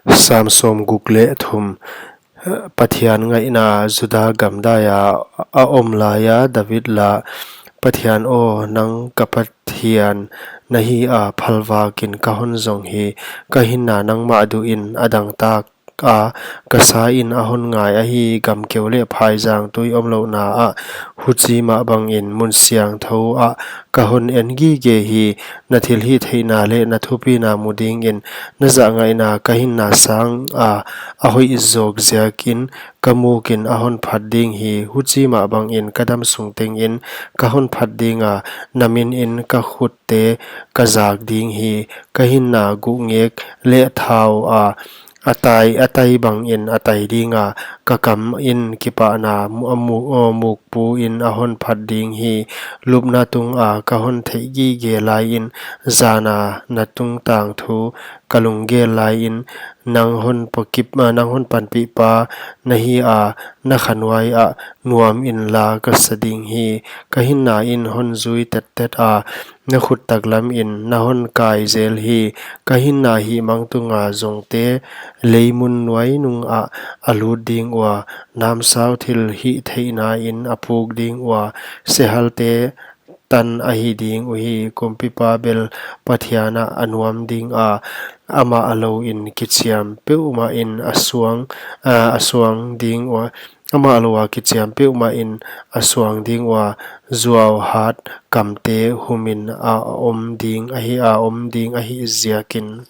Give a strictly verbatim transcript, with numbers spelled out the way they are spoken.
Sam sawmguk leh thum. Pathian ngaihna. Juda gamdai a a om laia David la. Pathian aw, nang ka Pathian na hi a, phalvakin ka hon zong hi. Ka hinna nangmah duhin a dangtak a, ka sa in a hon ngai ahi. Gamkeu leh phaizang tui omlouhna ah, huchi mah bangin mun siangthou ah ka hon en gige hi. Na thilhihtheihna leh na thupina mu dingin, na zahngaihna ka hinna sanga a hoih zawk ziakin ka mukin a hon phat ding hi. Huchi mah bangin ka damsung tengin ka hon phat dinga, na minin ka khutte ka zak ding hi. Ka hinna guhngek leh thau a a tai, a tai bangin a tai dinga, ka kamin kipahna mu-, a mu-, aw, mukpuin a hon phat ding hi. Lupna tunga ka hon theih gige laiin, zana na tungtang thu ka lunggel laiin, nang hon pakip, ah, nang hon panpihpa na hi a, na khanuai ah nuam inla ka sa ding hi. Ka hinna in hon zui tettet a, na khut taklamin na hon kai zel hi. Ka hinna hihmang tunga zongte leimun nuai nungah a lut ding ua, namsau thilhihtheihna in a puk ding ua, sehalte tan ahi ding uhi. Kumpipa bel Pathian ah a nuam dinga, amah louin kichiam peuhmahin a suang, ah, a suang ding ua, amah loua kichiam peuhmahin a suang ding ua, zuau hat kamte humin a om ding ahi, a om ding ahih ziakin.